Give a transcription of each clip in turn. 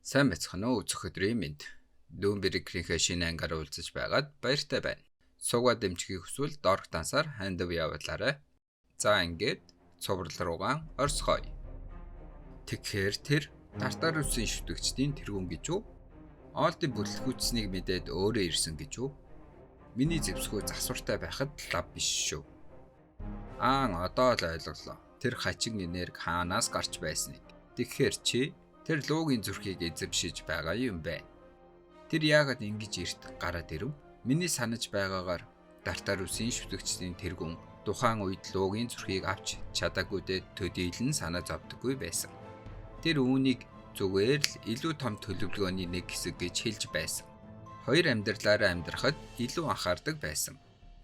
Сайн байцгаана уу, үзэх өдрийн мэнд. Дүүнбэрийнхээ шинэ ангаар уулзаж байгаад баяртай байна. Суугаа дэмжихийг хүсвэл доорх дансаар хандив явуулаарай. За, ингээд цуврал руугаан орсгоё. Тэгэхээр тэр Тартарусын шүтгчдийн тэргүүн гэж үү? Олдын бүтлгүүцснийг мэдээд өөрөө ирсэн гэж үү? Миний зэвсгүү засвартай байхад лав биш шүү. Аан, одоо л ойлголоо. Тэр хачин энерги хаанаас гарч байсныг. Тэгэхээр чи тэр луугийн зүрхийг эзэмшиж байгаа юм байна. Тэр яагаад ингэж эрт гараад ирэв? Миний санаж байгаагаар Тартарусын шүтгчдийн тэргүүн тухайн үед луугийн зүрхийг авч чадаагүйдээ төдийлөн санаа зовдоггүй байсан. Тэр үүнийг зүгээр л илүү том төлөвлөгөөний нэг хэсэг гэж хэлж байсан. Хоёр амьдралаараа амьдрахад илүү анхаардаг байсан.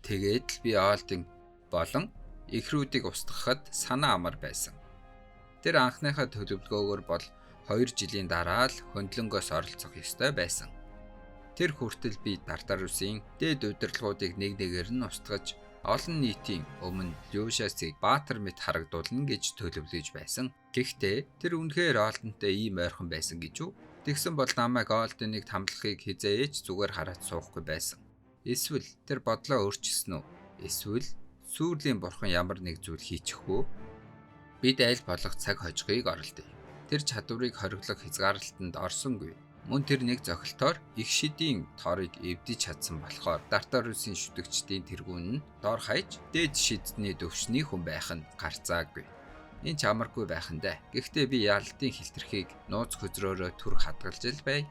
Тэгээд л би Олдын болон эхрүүдийг устгахад санаа амар байсан. Тэр анхныхаа төлөвлөгөөгөөр бол 2 жилийн дараа л хөндлөнгөөс оролцох ёстой байсан. Тэр хүртэл би Тартарусын дээд удирдлагуудыг нэг нэгээр нь устгаж, олон нийтийн өмнө Люшасыг баатар мэт харагдуулна гэж төлөвлөж байсан. Гэхдээ тэр үнэхээр Олдонтой ийм ойрхон байсан гэж үү? Тэгсэн бол намайг Олдоныг тамлахыг хизээж зүгээр хараад суухгүй байсан. Эсвэл тэр бодлоо өөрчилсөн үү? Эсвэл сүрлийн бурхан ямар нэг зүйл хийчих үү? Бид аль болох цаг хожихыг оролдъё. Тэр чадварыг хориглох хязгаарлалтанд орсонгүй. Мөн тэр нэг зохилтоор их шидийн торыг эвдэж чадсан болохоор Тартарусын шүтгчдийн тэргүүн нь дор хаяж дээд шидний төвшний хүн байх нь гарцаагүй. Энэ ч амаргүй байх нь дээ. Гэхдээ би ялалтын хилтерхийг нууц хөзрөөрөө түр хадгалж л бай.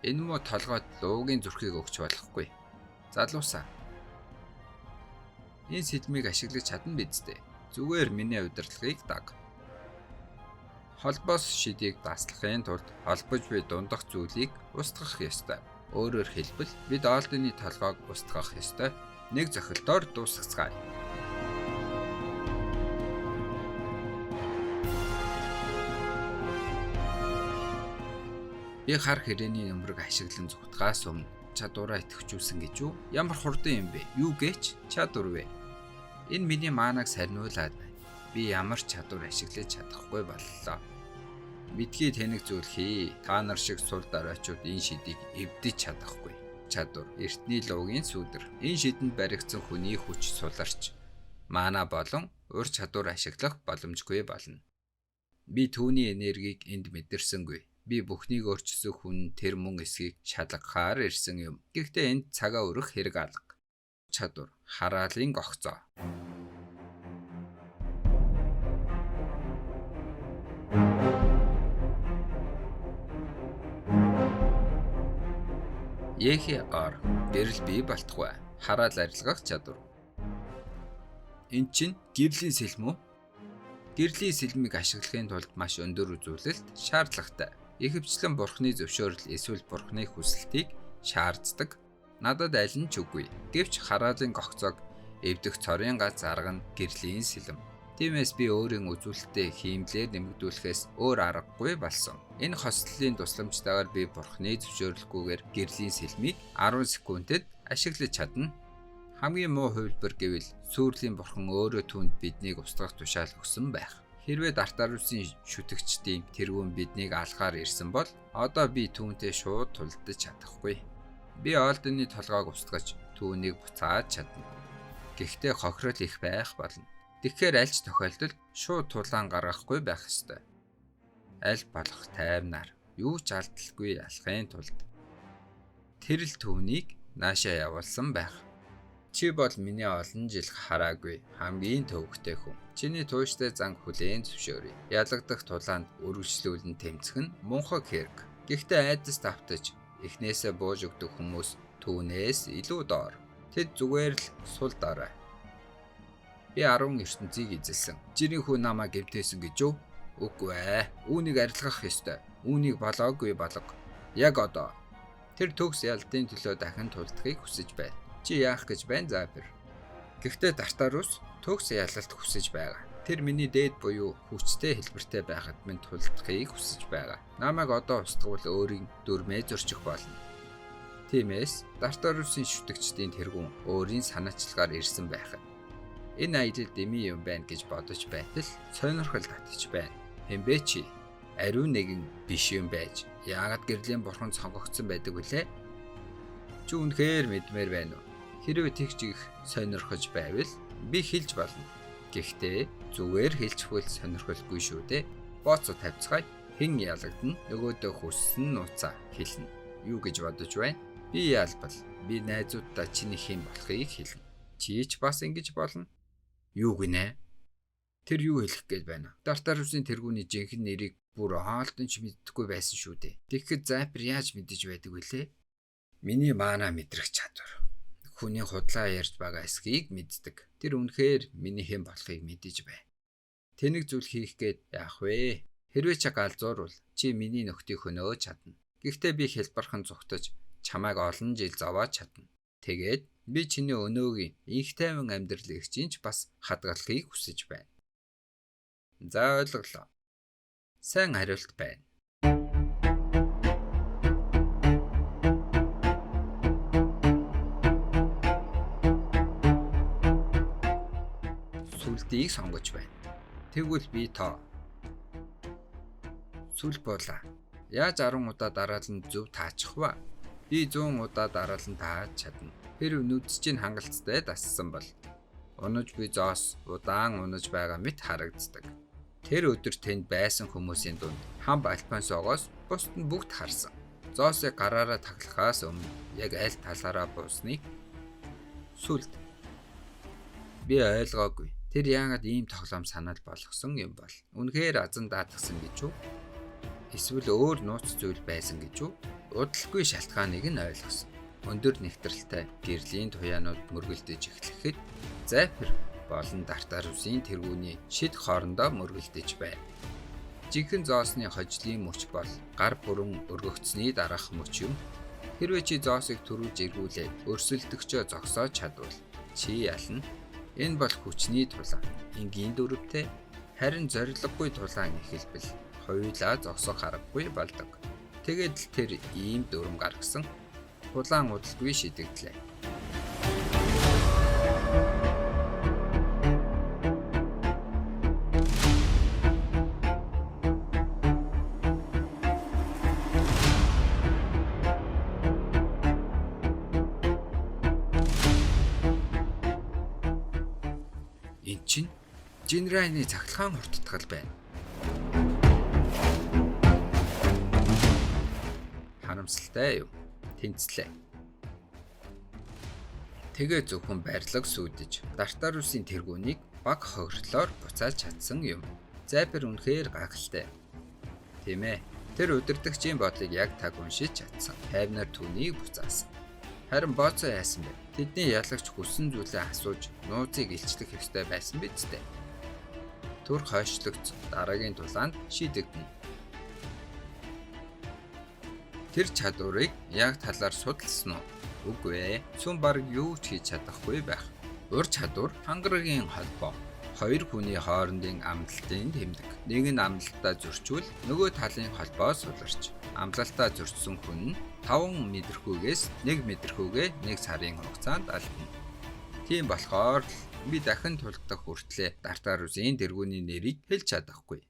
Энэ муу толгойд луугийн зүрхийг өгч болохгүй. Залуусаа. Энэ сэлмийг ашиглаж чадна биз дээ. Зүгээр миний удирдлагыг даг. Холбоос шидийг даслахын тулд холбож буй дундах зүйлийг устгах ёстой. Өөрөөр хэлбэл, бид Олдны толгойг устгах ёстой. Нэг зохилтоор дуусгацгаая. Би хар хэрээний нөмрөг ашиглан зүхтгаас өмнө чадвараа идэвхжүүлсэн гэж үү? Ямар хурдан юм бэ? Юу гээч чадвар вэ? Энэ миний маанаг сарниулаад байна. Би ямар ч чадвар ашиглаж чадахгүй боллоо. Битгий тэнэг зүйл хий. Та нар шиг сул дараачууд энэ шидийг эвдэж чадахгүй. Чадвар эртний луугийн сүүдэр. Энэ шидэнд баригдсан хүний хүч суларч маана болон ур чадвар ашиглах боломжгүй болно. Би түүний энергийг энд мэдэрсэнгүй. Би бүхнийг өөрчилсөн хүн тэр мөн эсхийг шалгахаар ирсэн юм. Гэхдээ энд цагаа өрөх хэрэг алга. Чадвар хараалын гогцоо. Ехи ор гэрэл бий болтугай. Хараал арилгах чадвар. Эн чинь гэрлийн сэлэм үү? Гэрлийн сэлмийг ашиглахын тулд маш өндөр үзүүлэлт шаардлагатай. Ихэвчлэн бурхны зөвшөөрөл эсвэл бурхны хүсэлтийг шаарддаг. Надад аль нь ч үгүй. Гэвч хараалын гогцоог эвдэх цорын гац арга нь гэрлийн сэлэм. Тиймээс би өөрийн үзүүлэлтээ хиймлээр нэмэгдүүлэхээс өөр аргагүй болсон. Энэ хослолын тусламжтайгаар би бурхны зөвшөөрлгүйгээр гэрлийн сэлмийг 10 секундэд ашиглаж чадна. Хамгийн муу хувилбар гэвэл сүрлийн бурхан өөрөө түүнд биднийг устгах тушаал өгсөн байх. Хэрвээ Тартарусын шүтгчдийн тэргүүн биднийг алхаар ирсэн бол одоо би түүнтэй шууд тулдаж чадахгүй. Би Олдны толгойг устгаж түүнийг буцааж чадна. Гэхдээ хохирол их байх болно. Тэгэхээр аль ч тохиолдолд шууд тулаан гаргахгүй байх ёстой. Аль болох тайвнаар юу ч алдалгүй ялахын тулд тэр л түүнийг наашаа явуулсан байх. Чи бол миний олон жил хараагүй хамгийн төвөгтэй хүн. Чиний тууштай занг хүлээн зөвшөөрье. Ялагдах тулаанд үргэлжлүүлэн тэмцэх нь мунхаг хэрэг. Гэхдээ айдас давтаж эхнээсээ бууж өгдөг хүмүүс түүнээс илүү доор. Тэд зүгээр л сул дорой. Би 10 ертөнцийг эзэлсэн. Жирийн хүү намайг гэмтээсэн гэж үү? Үгүй ээ. Үүнийг арилгах ёстой. Үүнийг болоогүй болго. Яг одоо. Тэр төгс ялтын төлөө дахин тулдахыг хүсэж байна. Чи яах гэж байна, Запер? Гэхдээ Тартарус төгс ялалт хүсэж байгаа. Тэр миний дээд буюу хүчтэй хэлбэртэй байхад минь тулдахыг хүсэж байгаа. Намайг одоо устгавал өөрийн дүрмээ зөрчих болно. Тиймээс Тартарусын шүтгчдийн тэргүүн өөрийн санаачлагаар ирсэн байх нь. Энэ аялал дэмий юм байна гэж бодож байтал сонирхол татчих байна. Хэмбэ чи ариун нэгэн биш юм байж Яагаад гэрлийн бурхан сонгогдсон байдаг вүлээ? Чи үнэхээр мэдмээр байна уу? Хэрвээ тэгч их сонирхож байвал би хэлж болно. Гэхдээ зүгээр хэлчихвэл сонирхолгүй шүү дээ. Бооцоо тавьцгаая. Хэн ялагдана нөгөөдөө хүссэн нууцаа хэлнэ. Юу гэж бодож байна? Би ялбал би найзууддаа чиний хэн болохыг хэлнэ. Чи ч бас ингэж болно. Юу гинэ? Тэр юу хэлэх гээд байна? Дартарусын тэргүүний жинхэнэ нэрийг бүр хоолтон ч мэддэггүй байсан шүү дээ. Тэгэхэд Запер яаж мэдэж байдаг вүлээ? Миний маана мэдрэх чадвар. Хүний худлаа ярьж байгаа эсхийг мэддэг. Тэр үнэхээр миний хэн болохыг мэдэж байна. Тэнэг зүйл хийх гээд яах вэ? Хэрвээ чи галзуурвал чи миний нөхдийг хөнөөж чадна. Гэхдээ би хэлбархан зүхтаж чамайг олон жил зовоож чадна. Тэгээд би чиний өнөөгийн инх тайван амьдралыг чинь ч бас хадгалахыг хүсэж байна. За ойлголоо. Сайн хариулт байна. Сүлдийг сонгож байна. Тэгвэл би тоо. Сүл буулаа. Яаж 10 удаа дараалан зөв таачих вэ? Би 100 удаа дараалан тааж чадна. Хэрв нүд чинь хангалттай дассан бол унаж буй зоос удаан унаж байгаа мэт харагддаг. Тэр өдөр тэнд байсан хүмүүсийн дунд хамб Альфонсогоос бусд нь бүгд харсан. Зоосыг гараараа таглахаас өмнө яг аль талаараа буусныг сүлд би ойлгоогүй. Тэр яагаад ийм тоглоом санал болгосон юм бол? Үнэхээр азан даатгсан гэж үү? Эсвэл өөр нууц зүйл байсан гэж үү? Удалгүй шалтгааныг нь ойлгосон. Өндөр нэгтрэлтэй гэрлийн туяанууд мөргөлдөж эхлэхэд Запер болон Дартарусын тэргүүний шид хоорондоо мөргөлдөж байв. Жинхэнэ зоосны хожлын мөч бол гар бүрэн өргөгдсөний дараах мөч юм. Хэрвээ чи зоосыг түрүүлж эргүүлээд өрсөлдөгчөө зогсоож чадвал чи ялна. Энэ бол хүчний тулаан, энгийн дүрвтэй, харин зорилгогүй тулаан эхэлбэл хоёулаа зогсох аргагүй болдог. Тэгээд л тэр ийм дүрэм гаргасан. Тулаан удалгүй шидэгдлээ. Эн чинь Жинрайны цахилгаан хурдтгал байна. Харамсалтай юу? Тэнцлээ. Тэгээ зөвхөн барилга сүйдэж Дартарусын тэргүүнийг баг хохирлоор буцааж чадсан юм. Запер үнэхээр гайхалтай. Тийм ээ. Тэр удирдагчийн бодлыг яг таг уншиж чадсан. Тайвнаар түүнийг буцаасан. Харин Боцоо яасан бэ? Тэдний ялагч хүссэн зүйлээ асууж нууцыг илчлэх ёстой байсан биз дээ. Түр хойшлогдсон дараагийн тулаанд шийдэгдэнэ. Тэр чадварыг яг талаар судалсан уу? Үгүй ээ. Сүм бараг юу ч хийж чадахгүй байх. Ур чадвар хангарагийн холбоо. Хоёр хүний хоорондын амлалтын тэмдэг. Нэг нь амлалтаа зөрчвөл нөгөө талын холбоо суларч. Амлалтаа зөрчсөн хүн нь 5 мэдрэхүйгээс 1 мэдрэхүйгээ 1 сарын хугацаанд алдна. Тийм болохоор л би дахин тулдах хүртлээ Дартарусын тэргүүний нэрийг хэлж чадахгүй.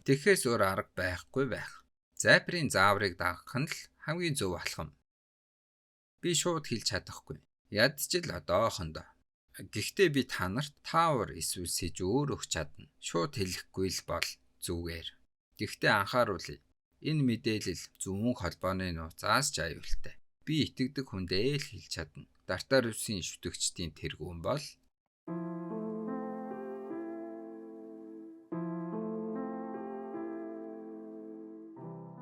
Тэгэхээс өөр арга байхгүй байх. Запрын зааврыг дагах нь л хамгийн зөв алхам. Би шууд хэлж чадахгүй. Ядчил одоохондоо. Гэхдээ би та нарт таавар эсвэл сэжүүр өгч чадна. Шууд хэлэхгүй л бол зүгээр. Гэхдээ анхааруулъя. Энэ мэдээлэл зүүн холбооны нууцаас ч аюултай. Би итгэдэг хүндээ л хэлж чадна. Дартарусын шүтгчдийн тэргүүн бол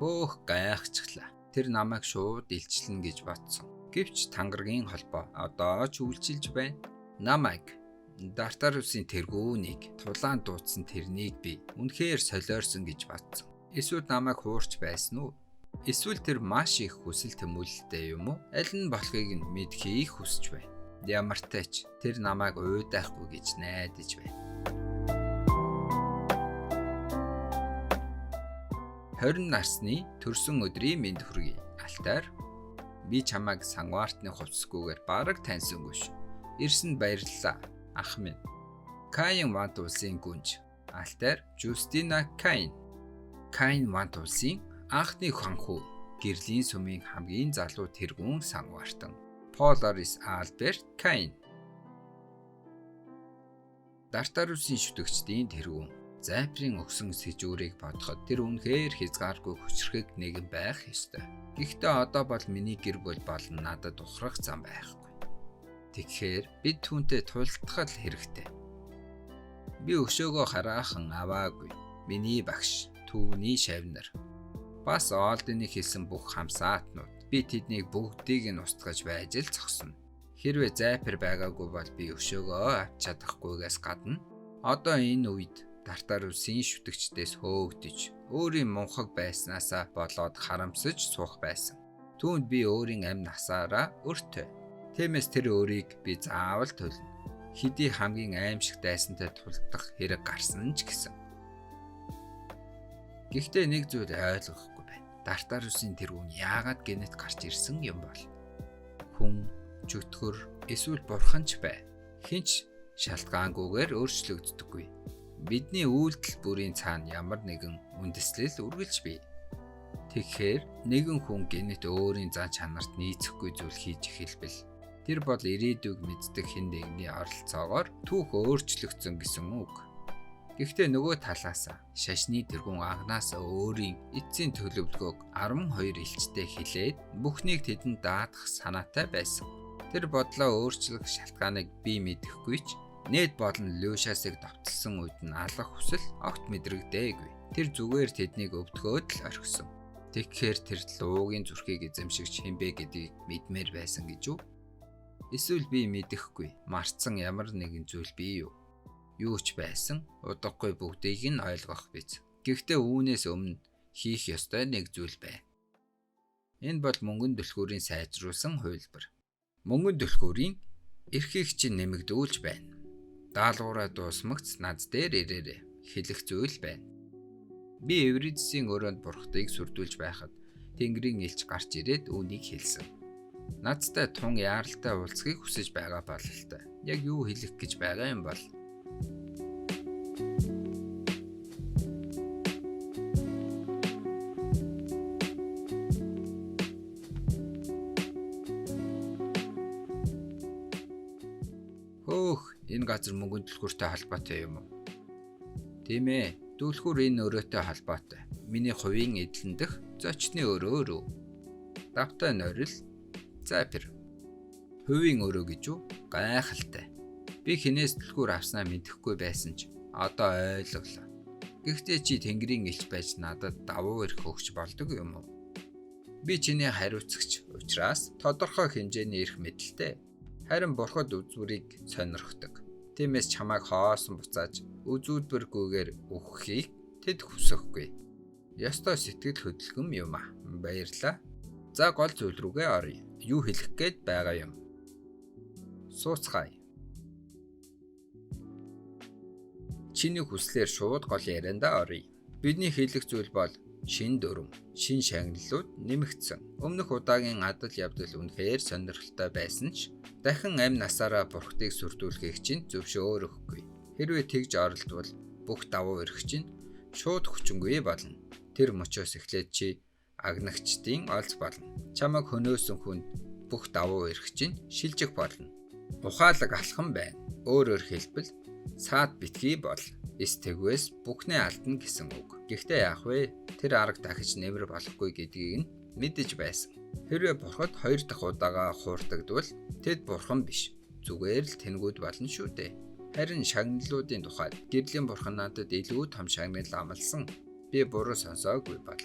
Хөөх гайхчихлаа. Тэр намайг шууд илчлэнэ гэж бодсон. Гэвч тангаргийн холбоо одоо ч үйлчилж байна. Намайг Дартарусын тэргүүнийг тулаан дуудсан тэрнийг би үнэхээр солиорсон гэж бодсон. Эсвэл намайг хуурч байсан уу? Эсвэл тэр маш их хүсэл тэмүүлэлтэй юм уу? Аль нь болохыг нь мэдхийг хүсэж байна. Ямартай ч тэр намайг уйдахгүй гэж найдаж байна. 20 насны төрсөн өдрийн мэнд хүргэе. Алтаар би чамайг сангуартны хувцсгүйгээр бараг таньсангүй шүү. Ирсэнд баярлалаа. Ах минь. Каин Вант улсын гүнж. Алтаар Жустина Каин. Каин Вант улсын Анхны ханхүү гэрлийн сүмийн хамгийн залуу тэргүүн сангвартан Поларис Альберт Кайн. Дартарусын шүтгчдийн тэргүүн Зайпрын өгсөн сэжүүрийг бодоход тэр үнэхээр хязгааргүй хүчрхэг нэгэн байх ёстой. Гэхдээ одоо бол миний гэр бүл болон надад ухрах зам байхгүй. Тэгэхээр бид түүнтэй тултгал хэрэгтэй. Би өшөөгөө хараахан аваагүй. Миний багш, түүний шавнар. Бас Олдны хэлсэн бүх хамсаатнууд. Би тэднийг бүгдийг нь устгаж байж л зогсно. Хэрвээ зайпар байгаагүй бол би өшөөгөө авч чадахгүйгээс гадна одоо энэ үед Тартарусын шүтгчдээс хөөгдөж өөрийн мунхаг байснаасаа болоод харамсаж суух байсан. Түүнд би өөрийн амь насаараа өртөө. Тиймээс тэр өөрийг би заавал төлнө. Хэдий хамгийн аимшиг дайсантай тулдах хэрэг гарсан ч гэсэн. Гэхдээ нэг зүйл ойлгохгүй байна. Тартарусын тэргүүн яагаад гэнэт гарч ирсэн юм бол? Хүн, чөтгөр, эсвэл бурхан ч бай. Хинч шалтгаангүйгээр өөрчлөгддөггүй. Бидний үйлдэл бүрийн цаана ямар нэгэн үндэслэл үргэлж бий. Тэгэхээр нэгэн хүн гэнэт өөрийн зан чанарт нийцэхгүй зүйл хийж эхэлбэл тэр бол ирээдүйг мэддэг хэн нэгний оролцоогоор түүх өөрчлөгдсөн гэсэн үг. Гэхдээ нөгөө талаас шашны тэргүүн анхнаасаа өөрийн эцсийн төлөвлөгөөг 12 элчтэй хэлээд бүхнийг тэдэнд даатгах санаатай байсан. Тэр бодлоо өөрчлөх шалтгааныг би мэдэхгүй ч Нед болон Люшасыг довтолсон үед нь алах хүсэл огт мэдрэгдээгүй. Тэр зүгээр тэднийг өвдгөөд л орхисон. Тэгэхээр тэр луугийн зүрхийг эзэмшигч хэн бэ гэдгийг мэдмээр байсан гэж үү? Эсвэл би мэдэхгүй мартсан ямар нэгэн зүйл бий юу? Юу ч байсан удахгүй бүгдийг нь ойлгох биз. Гэхдээ үүнээс өмнө хийх ёстой нэг зүйл байна. Энэ бол мөнгөн түлхүүрийн сайжруулсан хувилбар. Мөнгөн түлхүүрийн эрхийг чинь нэмэгдүүлж байна. Даалгавраа дуусмагц над дээр ирээрэй. Хэлэх зүйл байна. Би Эвридсийн өрөөнд бурхтыг сүрдүүлж байхад Тэнгэрийн элч гарч ирээд үүнийг хэлсэн. Надтай тун яаралтай уулзахыг хүсэж байгаа бололтой. Яг юу хэлэх гэж байгаа юм бол? Хөөх, энэ газар мөнгөн түлхүүртэй холбоотой юм уу? Тийм ээ, түлхүүр энэ өрөөтэй холбоотой. Миний хувийн эдлэн дэх зочны өрөө рүү. Давтай нойрол Зайпер. Хувийн өрөө гэж үү? Гайхалтай. Би хинээс түлхүүр авснаа мэдэхгүй байсан ч одоо ойлголоо. Гэхдээ чи Тэнгэрийн элч байж надад давуу эрх өгч болдог юм уу? Би чиний хариуцагч учраас тодорхой хэмжээний эрх мэдэлтэй. Харин бурхад үзүүрийг сонирхдог. Тиймээс чамайг хоосон буцааж үзүүлбэргүйгээр өгөхийг тэд хүсэхгүй. Ёстой сэтгэл хөдлөм юм аа. Баярлалаа. За гол зүйл рүүгээ оръё. Юу хэлэх гээд байгаа юм? Сууцгаая. Чиний хүслээр шууд гол яриандаа оръё. Бидний хэлэх зүйл бол шин дүрэм, шин шагналууд нэмэгдсэн. Өмнөх удаагийн адал явдал үнэхээр сонирхолтой байсан ч дахин амь насаараа бурхтыг сүрдүүлэхийг чинь зөвшөөрөхгүй. Хэрвээ тэгж оролдвол бүх давуу эрх чинь шууд хүчингүй болно. Тэр мөчөөс эхлээд чи агнагчдын олз болно. Чамайг хөнөөсөн хүнд бүх давуу эрх чинь шилжих болно. Ухаалаг алхам байна. Өөрөөр хэлбэл саад битгий бол. Эс тэгвээс бүхнээ алдна гэсэн үг. Гэхдээ яах вэ? Тэр арга дахиж нэмэр болохгүй гэдгийг нь мэдэж байсан. Хэрвээ бурхад хоёр дахь удаага хуурдагдвал тэд бурхан биш. Зүгээр л тэнгүүд болно шүү дээ. Харин шагналуудын тухайд гэрлийн бурхан надад илүү том шагнал амласан. Би буруу сонсоогүй бол.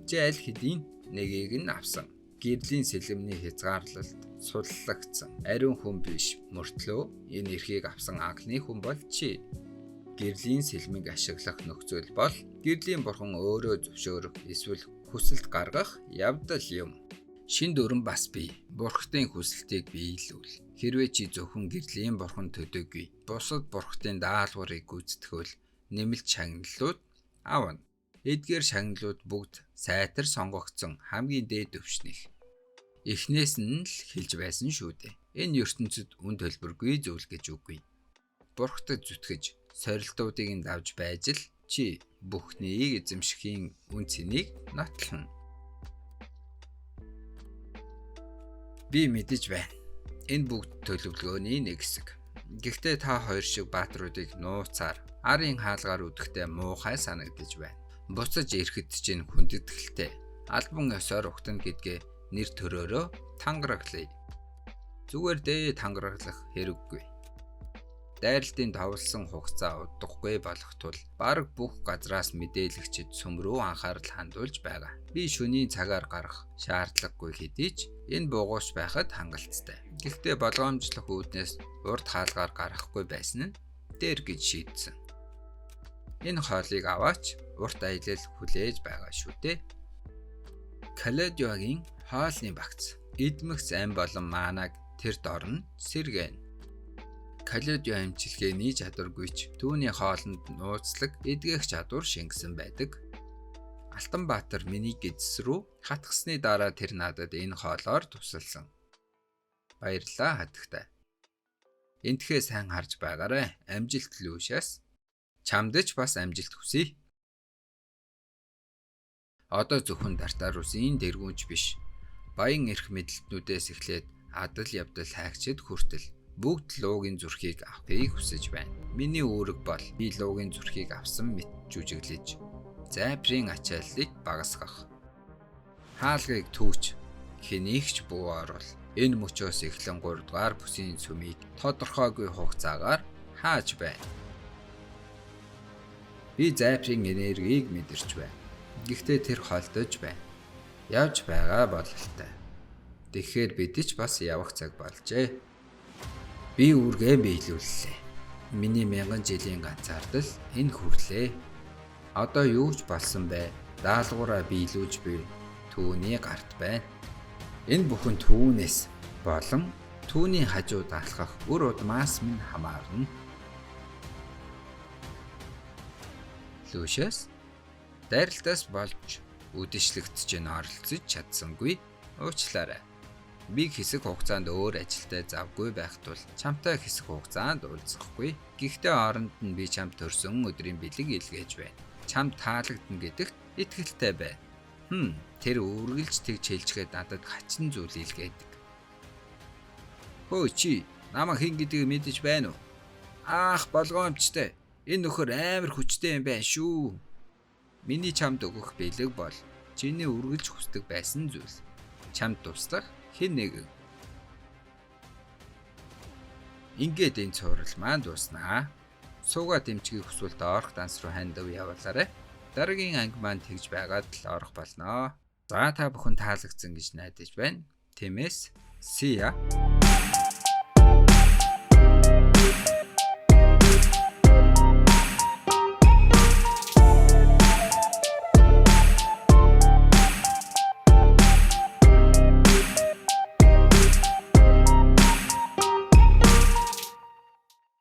Чи аль хэдийн нэгийг нь авсан. Гэрлийн сэлэмний хязгаарлалт суллагдсан. Ариун хүн биш мөртлөө энэ эрхийг авсан анхны хүн бол чи. Гэрлийн сэлмийг ашиглах нөхцөл бол гэрлийн бурхан өөрөө зөвшөөрөх эсвэл хүсэлт гаргах явдал юм. Шин дүрэм бас бий. Бурхтын хүсэлтийг биелүүл. Хэрвээ чи зөвхөн гэрлийн бурхан төдийгүй бусад бурхтын даалгаврыг гүйцэтгэвэл нэмэлт шагналууд авна. Эдгээр шагналууд бүгд сайтар сонгогдсон хамгийн дээд түвшнийх. Эхнээс нь л хэлж байсан шүү дээ. Энэ ертөнцид үн төлбөргүй зүйл гэж үгүй. Бурхтад зүтгэж сорилтуудыг нь давж байж л Чи бүхнийг эзэмшихийн үн цэнийг нотлоно. Би мэдэж байна. Энэ бүгд төлөвлөгөөний нэг хэсэг. Гэхдээ та хоёр шиг баатруудыг нууцаар арын хаалгаар үдэхдээ муухай санагдаж байна. Буцаж ирэхэд чинь хүндэтгэлтэй албан ёсоор угтана гэдгээ нэр төрөөрөө тангараглая. Зүгээр дээ тангараглах хэрэггүй. Дайралтын товлсон хугацаа удахгүй болох тул бараг бүх газраас мэдээлэгчид сүм рүү анхаарал хандуулж байгаа. Би шөнийн цагаар гарах шаардлагагүй хэдий ч энэ бугуйч байхад хангалттай. Гэхдээ болгоомжлох үүднээс урд хаалгаар гарахгүй байсан нь дээр гэж шийдсэн. Энэ хоолыг аваач урт аялал хүлээж байгаа шүү дээ. Каледиогийн хоолны багц эдмэгц ам болон маанаг тэр дорно сэргэн. Каледио эмчилгээний чадваргүй ч түүний хоолнд нууцлаг эдгэх чадвар шингэсэн байдаг. Алтанбаатар миний гэдэс рүү хатгасны дараа тэр надад энэ хоолоор тусалсан. Баярлалаа хатагтай. Энтхээ сайн харж байгаарай. Амжилт Лүүшас. Чамд ч бас амжилт хүсье. Одоо зөвхөн Тартарусын дэргүүнч биш. Баян эрх мэдэлтнүүдээс эхлээд адал явдал хайгчид хүртэл бүгд луугийн зүрхийг авахыг хүсэж байна. Миний үүрэг бол би луугийн зүрхийг авсан мэт жүжиглэж зайпрын ачааллыг багасгах. Хаалгыг түүч хэнийх ч бүү орвол энэ мөчөөс эхлэн 3 дугаар бүсийн сүмийг тодорхойгүй хугацаагаар хааж байна. Би зайпрын энергийг мэдэрч байна. Гэхдээ тэр холдож байна. Явж байгаа бололтой. Тэгэхээр бид ч бас явах цаг болжээ. Би үүргээ биелүүллээ. Миний мянган жилийн ганцаардал энэ хүрлээ. Одоо юу ч болсон бэ? Даалгавраа биелүүлж буй түүний гарт байна. Энэ бүхэн түүнээс болон түүний хажууд алхах үр удмаас минь хамаарна. Лүүшээс дайралтаас болж үдэшлэгт чинь оролцож чадсангүй уучлаарай. Би хэсэг хугацаанд өөр ажилтай завгүй байх тул чамтай хэсэг хугацаанд уулзахгүй. Гэхдээ оронд нь би чамд төрсөн өдрийн бэлэг илгээж байна. Чамд таалагдана гэдэгт итгэлтэй бай. Тэр үргэлж тэгж хэлжгээд надад хачин зүйл илгээдэг. Хөө чи намайг хэн гэдгийг мэдэж байна уу? Аах болгоомжтой. Энэ нөхөр амар хүчтэй юм байна шүү. Миний чамд өгөх бэлэг бол чиний үргэлж хүсдэг байсан зүйл. Чамд туслах хэн нэгэн. Ингээд энэ цуврал маань дууснаа. Суугаа дэмжихийг хүсвэл доорх данс руу хандив явуулаарай. Дараагийн анги маань тэгж байгаад л орох болноо. За та бүхэн таалагдсан гэж найдаж байна. Тиймээс see ya.